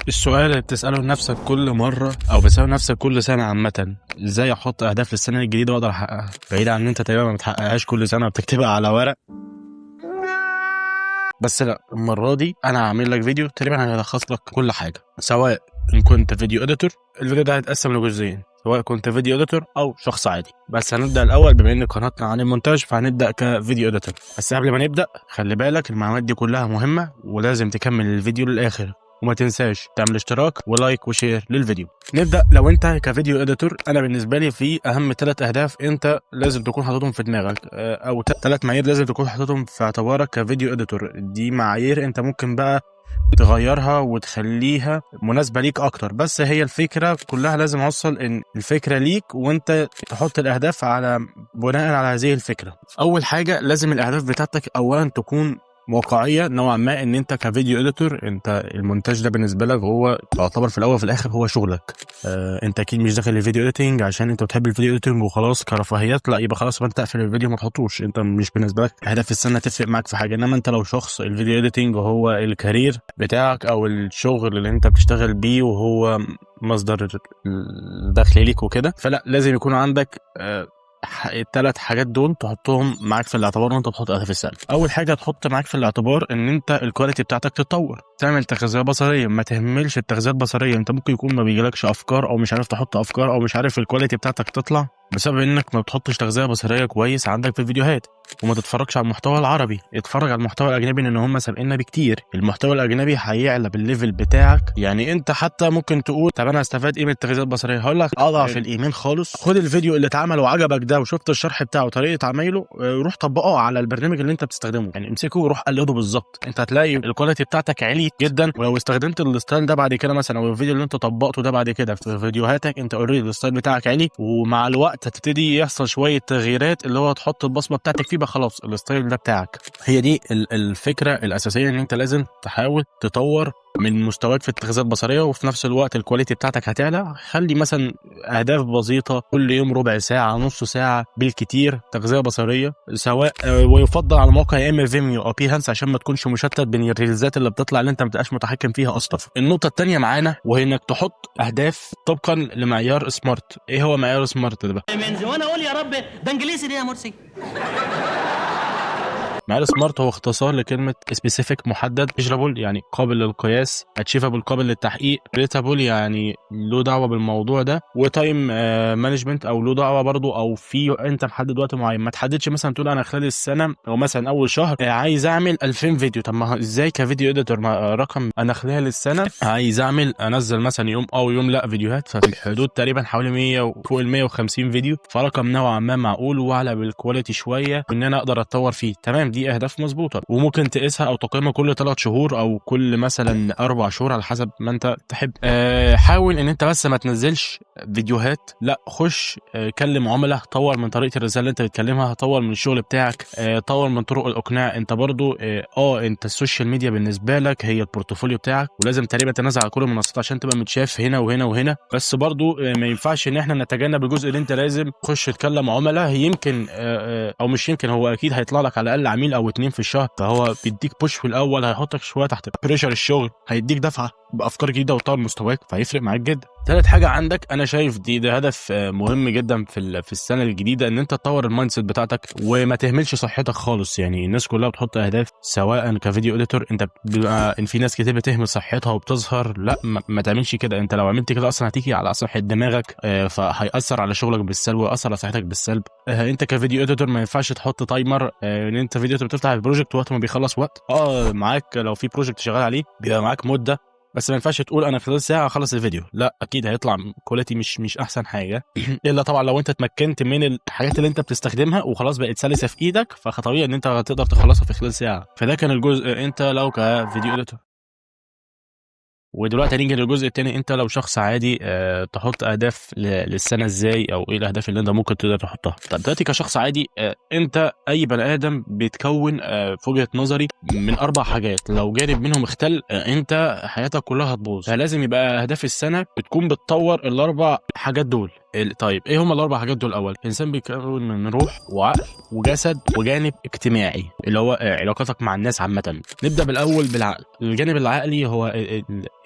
السؤال اللي بتسأله لنفسك كل مرة أو بتسأله لنفسك كل سنة عامة، إزاي أحط أهداف للسنة الجديدة وأقدر أحققها؟ بعيد عن إن أنت تقريبا ما بتحققهاش كل سنة، بتكتبها على ورق. بس لا، المرة دي أنا هعمل لك فيديو تقريبا هيلخص لك كل حاجة، سواء إن كنت video editor. الفيديو ده هيتقسم لجزئين، سواء كنت video editor او شخص عادي. بس هنبدا الاول، بما ان قناتنا عن المونتاج فهنبدا ك video editor. بس قبل ما نبدا، خلي بالك، المعلومات دي كلها مهمة ولازم تكمل الفيديو للاخر، وما تنساش تعمل اشتراك و like و share للفيديو. نبدا، لو انت ك video editor، انا بالنسبة لي في اهم 3 اهداف انت لازم تكون حاططهم في دماغك، او 3 معايير لازم تكون حاططهم في اعتبارك ك video editor. دي معايير انت ممكن بقى تغيرها وتخليها مناسبة ليك اكتر، بس هي الفكرة كلها لازم اوصل ان الفكرة ليك وانت تحط الاهداف على بناء على هذه الفكره. اول حاجه، لازم الاهداف بتاعتك اولا تكون واقعية نوعا ما، ان انت ك video editor، انت المونتاج ده بالنسبة لك هو يعتبر في الاول وفي الاخر هو شغلك. انت اكيد مش داخل ال video editing عشان انت بتحب ال video editing وخلاص كرفاهيات. لا، يبقى خلاص، يبقى انت اقفل الفيديو ما تحطوش. انت مش بالنسبة لك اهداف السنة تفرق معاك في حاجه. انما انت لو شخص ال video editing هو ال career بتاعك او الشغل اللي انت بتشتغل بيه وهو مصدر الدخل ليك وكده، فلا، لازم يكون عندك الثلاث حاجات دول تحطهم معاك في الاعتبار وانت بتحط اهداف السنه. اول حاجة تحط معاك في الاعتبار ان انت ال quality بتاعتك تتطور، تعمل تغذية بصريه، ما تهملش التغذية البصريه. انت ممكن يكون ما بيجيلكش افكار او مش عارف تحط افكار او مش عارف ال quality بتاعتك تطلع بسبب انك ما بتحطش تغذية بصريه كويس عندك في الفيديوهات. وما تتفرجش على المحتوى العربي، اتفرج على المحتوى الاجنبي، لان هم سابقنا بكتير. المحتوى الاجنبي هيعلى بال level بتاعك. يعني انت حتى ممكن تقول طب انا هستفاد ايه من التغذية البصريه؟ هقول لك اضعف الايمان خالص، خد الفيديو اللي اتعمل وعجبك ده وشفت الشرح بتاعه وطريقه عمايله، روح طبقه على البرنامج اللي انت بتستخدمه، يعني امسكه وروح قلده بالظبط. انت هتلاقي ال quality بتاعتك عليت جدا. ولو استخدمت ال style ده بعد كده مثلا، او الفيديو اللي انت طبقته ده بعد كده في فيديوهاتك، انت already ال style بتاعك عالي، ومع الوقت هتبتدي يحصل شوية تغييرات اللي هو تحط البصمة بتاعتك فيه بقى، خلاص ال style ده بتاعك. هي دي الفكرة الاساسيه، ان انت لازم تحاول تطور من مستواك في التغذية البصريه، وفي نفس الوقت ال quality بتاعتك هتعلى. خلي مثلا اهداف بسيطه، كل يوم ربع ساعه، نص ساعة بالكتير تغذية بصريه، سواء ويفضل على موقع يا اما Vimeo او Behance، عشان ما تكونش مشتت بين الريلزات اللي بتطلع اللي انت ما بتبقاش متحكم فيها اصلا. النقطة الثانية معانا وهي انك تحط اهداف طبقا لمعيار SMART. ايه هو معيار SMART ده بقى؟ من وانا اقول يا رب ده انجليزي ليه يا مرسي؟ معيار SMART هو اختصار لكلمة specific محدد، measurable يعني قابل للقياس، achievable قابل للتحقيق، relatable يعني له دعوة بالموضوع ده، و time management او له دعوة برضو او في انت محدد وقت معين. ما تحددش مثلا تقول انا خلال السنة او مثلا اول شهر عايز اعمل 2000 فيديو. طب ما هو ازاي ك video editor؟ ما رقم انا خلال السنة عايز اعمل انزل مثلا يوم او يوم لا فيديوهات، ففي الحدود تقريبا حوالي 100 وفوق ال 150 فيديو، فرقم نوعا ما معقول واعلى بال quality شوية وان انا اقدر اتطور فيه. تمام، دي اهداف مظبوطة وممكن تقيسها او تقيمها كل 3 شهور او كل مثلا 4 شهور على حسب ما انت تحب. حاول ان انت بس ما تنزلش فيديوهات، لا، خش كلم عملاء، طور من طريقه الرسالة اللي انت بتكلمها، طور من الشغل بتاعك، طور من طرق الاقناع. انت برضو انت ال social media بالنسبة لك هي ال portfolio بتاعك، ولازم تقريبا تنزل على كل المنصات عشان تبقى متشاف هنا وهنا وهنا. بس برضو ما ينفعش ان احنا نتجنب الجزء اللي انت لازم تخش تكلم عملاء. يمكن او مش يمكن، هو اكيد هيطلع لك على الاقل عميل او اتنين في الشهر، فهو بيديك push في الاول، هيحطك شوية تحت pressure الشغل، هيديك دفعه بافكار جديدة وتطور مستواك، فهيفرق معاك جدا. ثالث حاجة عندك، انا شايف دي ده هدف مهم جدا في السنة الجديده، ان انت تطور ال mindset بتاعتك وما تهملش صحتك خالص. يعني الناس كلها بتحط اهداف سواء ك video editor، انت بيبقى ان في ناس كتير بتهمل صحتها وبتظهر. لا، ما تعملش كده. انت لو عملت كده اصلا هتيجي على صحة دماغك، فهيأثر على شغلك بالسلب ويأثر على صحتك بالسلب. انت ك video editor ما ينفعش تحط timer، ان انت video editor بتفتح ال project وقت ما بيخلص وقت. معاك لو في project شغال عليه بيبقى معاك مده، بس ما ينفعش تقول انا خلال ساعة اخلص الفيديو. لا، اكيد هيطلع quality مش احسن حاجه، الا طبعا لو انت اتمكنت من الحاجات اللي انت بتستخدمها وخلاص بقت سلسه في ايدك، فطبيعي ان انت هتقدر تخلصها في خلال ساعه. فده كان الجزء انت لو ك video editor. ودلوقتي هنيجي للجزء التاني، انت لو شخص عادي تحط اهداف للسنة ازاي، او ايه الاهداف اللي انت ممكن تقدر تحطها. طب دلوقتي كشخص عادي، انت اي بني ادم بيتكون في وجهه نظري من اربع حاجات، لو جانب منهم اختل انت حياتك كلها هتبوظ. فلازم يبقى اهداف السنة بتكون بتطور الاربع حاجات دول. طيب ايه هم الاربع حاجات دول؟ الاول، الانسان بيتكون من روح وعقل وجسد وجانب اجتماعي اللي هو علاقاتك مع الناس عامه. نبدا بالاول بالعقل. الجانب العقلي هو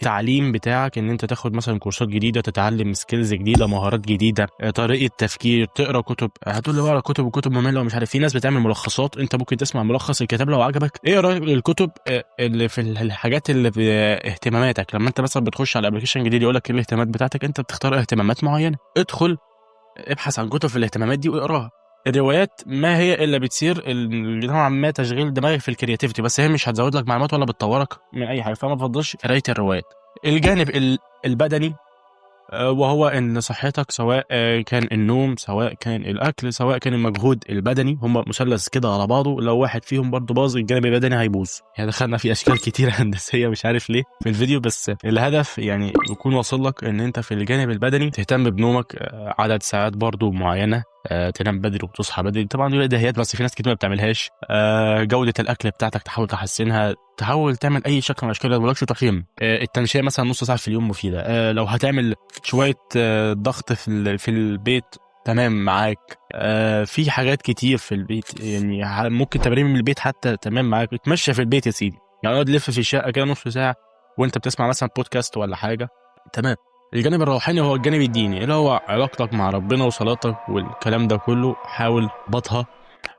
التعليم بتاعك، ان انت تاخد مثلا كورسات جديده، تتعلم skills جديده، مهارات جديده، طريقه تفكير، تقرا كتب. هتقول لي بقرا كتب وكتب مملة ومش عارف. في ناس بتعمل ملخصات، انت ممكن تسمع ملخص الكتاب لو عجبك. اقرا الكتب اللي في الحاجات اللي في اهتماماتك. لما انت مثلا بتخش على application جديد يقول لك ايه الاهتمامات بتاعتك، انت بتختار اهتمامات معينه، ادخل ابحث عن كتب في الاهتمامات دي واقراها. الروايات ما هي الا بتصير نوعا ما تشغيل دماغك في ال creativity، بس هي مش هتزود لك معلومات ولا بتطورك من اي حاجه، فما بفضلش قرايه الروايات. الجانب البدني، وهو ان صحتك، سواء كان النوم، سواء كان الاكل، سواء كان المجهود البدني، هم مثلث كده على بعضه، لو واحد فيهم برضه باظ الجانب البدني هيبوظ. يعني دخلنا في اشكال كتيرة هندسية مش عارف ليه في الفيديو، بس الهدف يعني يكون واصل لك ان انت في الجانب البدني تهتم بنومك، عدد ساعات برضه معينه، تنام بدري وتصحى بدري. طبعا دي بديهيات بس في ناس كتير ما بتعملهاش. جوده الاكل بتاعتك تحاول تحسنها، تحاول تعمل اي شكل من الاشكال، ما بقولكش تقييم. التمشيه مثلا نص ساعة في اليوم مفيده. لو هتعمل شوية ضغط في البيت تمام معاك. في حاجات كتير في البيت، يعني ممكن تمارين من البيت حتى تمام معاك. اتمشى في البيت يا سيدي، يعني اقعد لف في الشقة كده نص ساعة وانت بتسمع مثلا بودكاست ولا حاجه، تمام. الجانب الروحاني هو الجانب الديني اللي هو علاقتك مع ربنا وصلاتك والكلام ده كله، حاول بطها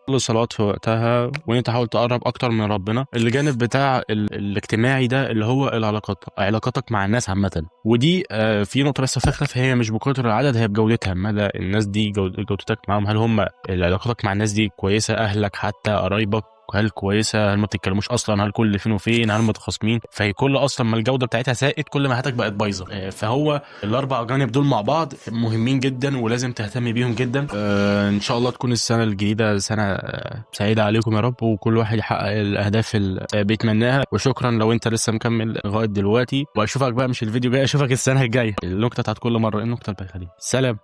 كل صلاة في وقتها، وان انت حاول تقرب اكتر من ربنا. الجانب بتاع الاجتماعي ده اللي هو العلاقات، علاقاتك مع الناس عامة. ودي في نقطة بس فاخرة، فهي مش بكتر العدد، هي بجودتها، مدى الناس دي جودتك معاهم، هل هم علاقاتك مع الناس دي كويسة، اهلك حتى قرايبك هل كويسه، هل ما بتتكلموش اصلا، هل كل فين وفين، هل متخاصمين. فهي كل اصلا ما الجودة بتاعتها ساءت كل ما حياتك بقت بايظة. فهو الاربع جانب دول مع بعض مهمين جدا ولازم تهتم بيهم جدا. ان شاء الله تكون السنة الجديدة سنة سعيدة عليكم يا رب، وكل واحد يحقق الاهداف اللي بيتمناها. وشكرا لو انت لسه مكمل لغاية دلوقتي، واشوفك بقى مش الفيديو جاي، اشوفك السنة الجاية. النكتة بتاعت كل مرة، النكتة البايخه دي. سلام.